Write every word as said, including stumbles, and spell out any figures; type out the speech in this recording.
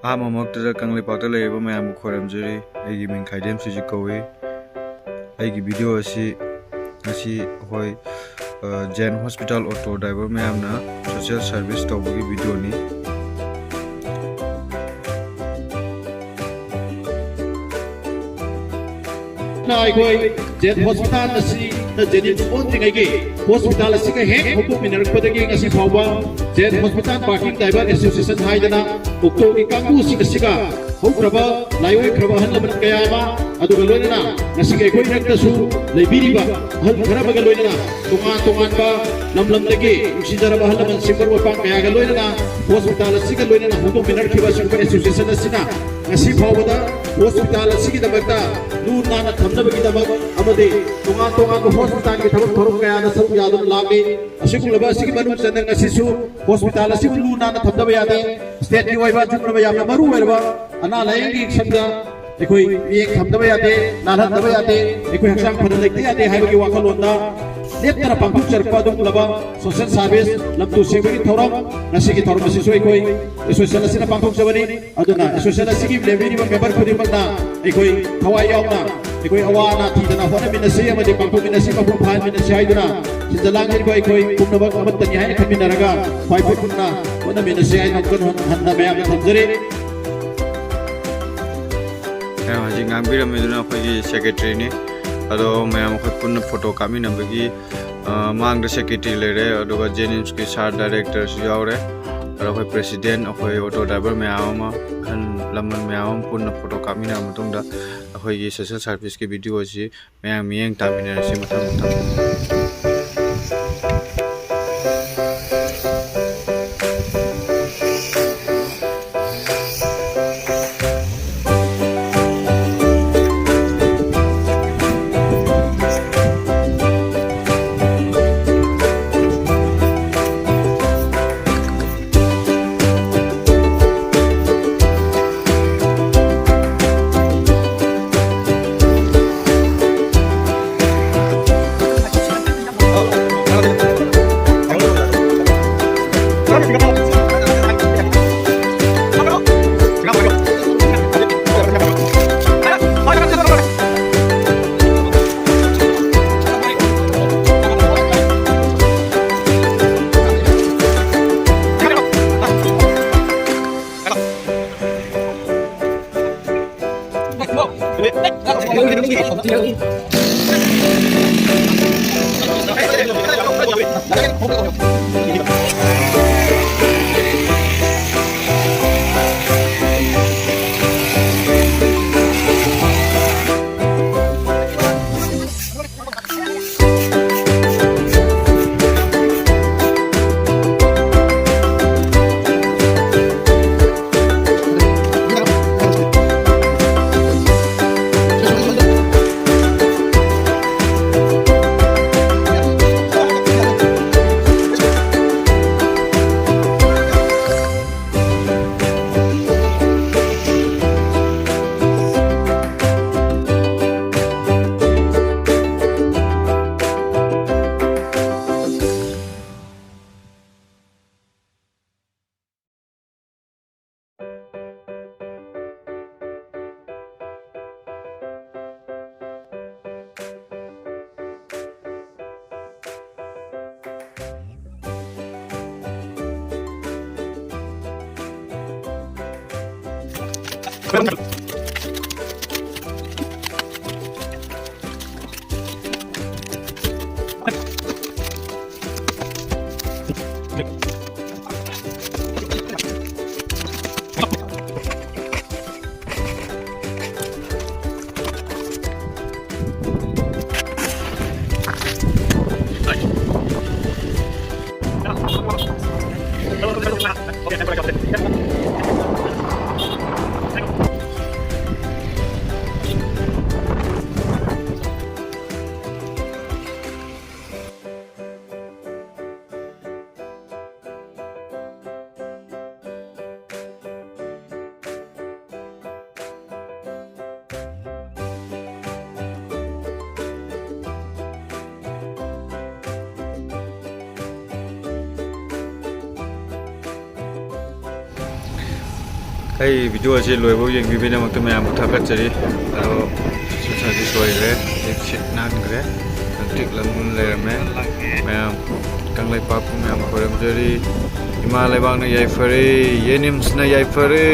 ꯑꯍꯥꯟꯕꯃꯛꯇꯗ ꯀꯪꯂꯩꯄꯥꯛꯇ ꯂꯩꯔꯤꯕ ꯃꯌꯥꯝꯕꯨ ꯈꯣꯏꯔꯝꯖꯔꯤ꯫ ꯑꯩꯒꯤ ꯃꯤꯡ ꯈꯥꯏꯗꯦꯝ ꯁꯨꯖꯤꯠ ꯀꯧꯏ꯫ ꯑꯩꯒꯤ ꯚꯤꯗꯤꯑꯣ ꯑꯁꯤ ꯉꯁꯤ ꯑꯩꯈꯣꯏ, ꯑ, ꯖꯦꯟ ꯍꯣꯁꯄꯤꯇꯥꯜ ꯑꯣꯇꯣ ꯗ꯭ꯔꯥꯏꯚꯔ ꯃꯌꯥꯝꯅ ꯁꯣꯁꯤꯌꯦꯜ ꯁꯥꯔꯚꯤꯁ ꯇꯧꯕꯒꯤ ꯚꯤꯗꯤꯑꯣꯅꯤ꯫ ꯑꯩꯈꯣꯏ ꯖꯦꯟ ꯍꯣꯁꯄꯤꯇꯥꯜ ꯑꯁꯤꯅ ꯖꯦꯅꯤꯝꯁ ꯑꯣꯟꯗ꯭ꯔꯤꯉꯩꯒꯤ ꯍꯣꯁꯄꯤꯇꯥꯜ ꯑꯁꯤꯒ ꯍꯦꯛ ꯍꯧꯗꯣꯛꯃꯤꯟꯅꯔꯛꯄꯗꯒꯤ ꯉꯁꯤ ꯐꯥꯎꯕ ꯖꯦꯟ ꯍꯣꯁꯄꯤꯇꯥꯜ ꯄꯥꯔꯀꯤꯡ ꯗ꯭ꯔꯥꯏꯚꯔ ꯑꯦꯁꯣꯁꯤꯌꯦꯁꯟ ꯍꯥꯏꯗꯅ ꯑꯣꯛꯇꯣꯒꯤ ꯀꯥꯡꯕꯨꯁꯤꯡ ꯑꯁꯤꯒ ꯍꯧꯈ꯭ꯔꯕ ꯂꯥꯏꯑꯣꯏꯈ꯭ꯔꯕ ꯑꯍꯜ ꯂꯃꯟ ꯀꯌꯥ ꯑꯃ, ꯑꯗꯨꯒ ꯂꯣꯏꯅꯅ ꯉꯁꯤꯒꯤ ꯑꯩꯈꯣꯏ ꯏꯔꯛꯇꯁꯨ ꯂꯩꯕꯤꯔꯤꯕ ꯑꯍꯜ ꯈꯔ ꯑꯃꯒ ꯂꯣꯏꯅꯅ ꯇꯣꯉꯥꯟ ꯇꯣꯉꯥꯟꯕ ꯂꯝ ꯂꯝꯗꯒꯤ ꯅꯨꯡꯁꯤꯖꯔꯕ ꯑꯍꯜ ꯂꯃꯟꯁꯤꯡ ꯃꯔꯨꯞ ꯃꯄꯥꯡ ꯀꯌꯥꯒ ꯂꯣꯏꯅꯅ ꯍꯣꯁꯄꯤꯇꯥꯜ ꯑꯁꯤꯒ ꯂꯣꯏꯅꯅ ꯍꯧꯗꯣꯛꯃꯤꯟꯅꯔꯛꯈꯤꯕ ꯑꯁꯤꯒꯨꯝꯕ ꯑꯦꯁꯣꯁꯤꯌꯦꯁꯟ ꯑꯁꯤꯅ ꯉꯁꯤ ꯐꯥꯎꯕꯗ ꯍꯣꯁꯄꯤꯇꯥꯜ ꯑꯁꯤꯒꯤꯗꯃꯛꯇ ꯂꯨ ꯅꯥꯟꯅ ꯊꯝꯅꯕꯒꯤꯗꯃꯛ ꯑꯃꯗꯤ ꯇꯣꯉꯥꯟ ꯇꯣꯉꯥꯟꯕ ꯍꯣꯁꯄꯤꯇꯥꯜꯒꯤ ꯊꯕꯛ ꯊꯧꯔꯝ ꯀꯌꯥꯗ ꯁꯔꯨꯛ ꯌꯥꯗꯨꯅ ꯂꯥꯛꯂꯤ꯫ ꯑꯁꯤꯒꯨꯝꯂꯕ ꯑꯁꯤꯒꯤ ꯃꯅꯨꯡ ꯆꯟꯅ ꯉꯁꯤꯁꯨ ꯍꯣꯁꯄꯤꯇꯥꯜ ꯑꯁꯤꯕꯨ ꯂꯨ ꯅꯥꯟꯅ ꯊꯝꯗꯕ ꯌꯥꯗꯦ꯫ ꯁ꯭ꯇꯦꯠꯀꯤ ꯑꯣꯏꯕ ꯑꯆꯨꯝꯕ ꯌꯥꯝꯅ ꯃꯔꯨ ꯑꯣꯏꯔꯕ ꯑꯅꯥ ꯂꯥꯌꯦꯡꯒꯤ ꯁꯪꯗ ꯑꯩꯈꯣꯏ ꯃꯤꯠꯌꯦꯡ ꯊꯝꯗꯕ ꯌꯥꯗꯦ, ꯅꯥꯜꯍꯟꯗꯕ ꯌꯥꯗꯦ, ꯑꯩꯈꯣꯏ ꯍꯛꯆꯥꯡ ꯐꯅ ꯂꯩꯇ ꯌꯥꯗꯦ ꯍꯥꯏꯕꯒꯤ ꯋꯥꯈꯜꯂꯣꯟꯗ ꯂꯦꯞꯇꯅ ꯄꯥꯡꯊꯣꯛꯆꯔꯛꯄ ꯑꯗꯨꯒꯨꯝꯂꯕ ꯁꯣꯁꯤꯌꯦꯜ ꯁꯥꯔꯚꯤꯁ, ꯂꯝ ꯇꯨ ꯁꯦꯡꯕꯒꯤ ꯊꯧꯔꯝ, ꯉꯁꯤꯒꯤ ꯊꯧꯔꯝ ꯑꯁꯤꯁꯨ ꯑꯩꯈꯣꯏ ꯑꯦꯁꯣꯁꯤꯌꯦꯁꯟ ꯑꯁꯤꯅ ꯄꯥꯡꯊꯣꯛꯆꯕꯅꯤ꯫ ꯑꯗꯨꯅ ꯑꯦꯁꯣꯁꯤꯌꯦꯁꯟ ꯑꯁꯤꯒꯤ ꯂꯩꯕꯤꯔꯤꯕ ꯃꯦꯝꯕꯔ ꯈꯨꯗꯤꯡꯃꯛꯅ ꯑꯩꯈꯣꯏ ꯊꯋꯥꯏ ꯌꯥꯎꯅ ꯑꯩꯈꯣꯏ ꯑꯋꯥ ꯑꯅꯥ ꯊꯤꯗꯅ ꯍꯣꯠꯅꯃꯤꯟꯅꯁꯤ ꯑꯃꯗꯤ ꯄꯥꯡꯊꯣꯛꯃꯤꯟꯅꯁꯤ, ꯃꯄꯨꯡ ꯐꯥꯍꯟꯃꯤꯟꯅꯁꯤ ꯍꯥꯏꯗꯨꯅ ꯁꯤꯟꯖ ꯂꯥꯡꯖꯔꯤꯕ ꯑꯩꯈꯣꯏ ꯄꯨꯝꯅꯃꯛ ꯑꯃꯠꯇꯅꯤ ꯍꯥꯏꯅ ꯈꯟꯃꯤꯟꯅꯔꯒ ꯈ꯭ꯋꯥꯏ ꯄꯨꯟꯅ ꯍꯣꯠꯅꯃꯤꯟꯅꯁꯤ ꯍꯥꯏꯅ ꯑꯃꯨꯛꯀ ꯍꯟꯅ ꯃꯌꯥꯝꯗ ꯊꯝꯖꯔꯤ꯫ ꯃꯌꯥꯝ ꯍꯧꯖꯤꯛ ꯉꯥꯡꯕꯤꯔꯝꯃꯤꯗꯨꯅ ꯑꯩꯈꯣꯏꯒꯤ ꯁꯦꯀ꯭ꯔꯦꯇꯔꯤꯅꯤ꯫ ꯑꯗꯣ ꯃꯌꯥꯝ ꯑꯩꯈꯣꯏ ꯄꯨꯟꯅ ꯐꯣꯇꯣ ꯀꯥꯞꯃꯤꯟꯅꯕꯒꯤ, ꯑ, ꯃꯥꯡꯗ ꯁꯦꯀ꯭ꯔꯦꯇꯔꯤ ꯂꯩꯔꯦ, ꯑꯗꯨꯒ ꯖꯦꯅꯤꯝꯁꯀꯤ ꯁꯥꯔ ꯗꯥꯏꯔꯦꯛꯇꯔꯁꯨ ꯌꯥꯎꯔꯦ꯫ ꯑꯗꯣ ꯑꯩꯈꯣꯏ ꯄ꯭ꯔꯦꯁꯤꯗꯦꯟ, ꯑꯩꯈꯣꯏ ꯑꯣꯇꯣ ꯗ꯭ꯔꯥꯏꯚꯔ ꯃꯌꯥꯝ ꯑꯃ, ꯑꯍꯜ ꯂꯃꯟ ꯃꯌꯥꯝ ꯑꯃ ꯄꯨꯟꯅ ꯐꯣꯇꯣ ꯀꯥꯞꯃꯤꯟꯅꯔ ꯃꯇꯨꯡꯗ ꯑꯩꯈꯣꯏꯒꯤ ꯁꯣꯁꯤꯌꯦꯜ ꯁꯥꯔꯚꯤꯁꯀꯤ ꯚꯤꯗꯤꯑꯣ ꯑꯁꯤ ꯃꯌꯥꯝ ꯃꯤꯠꯌꯦꯡ ꯇꯥꯃꯤꯟꯅꯔꯁꯤ ꯃꯊꯪ ꯃꯊꯪ꯫ ꯑꯩ video ꯑꯁꯤ ꯂꯣꯏꯐꯥꯎ ꯌꯦꯡꯕꯤꯕꯒꯤꯗꯃꯛꯇ ꯃꯌꯥꯝꯕꯨ ꯊꯥꯒꯠꯆꯔꯤ꯫ ꯑꯗꯣ ꯁꯨꯁꯥꯗꯤ ꯁꯣꯏꯈ꯭ꯔꯦ, ꯍꯧꯖꯤꯛ ꯁꯤꯠ ꯅꯥꯟꯈ꯭ꯔꯦ, ꯍꯪꯆꯤꯠ ꯂꯪ ꯂꯩꯔꯝꯃꯦ꯫ ꯃꯌꯥꯝ ꯀꯪꯂꯩꯄꯥꯛꯄꯨ ꯃꯌꯥꯝ ꯈꯣꯏꯔꯝꯖꯔꯤ꯫ ꯏꯃꯥ ꯂꯩꯕꯥꯛꯅ ꯌꯥꯏꯐꯔꯦ, ꯌꯦꯅꯤꯝꯁꯅ ꯌꯥꯏꯐꯔꯦ꯫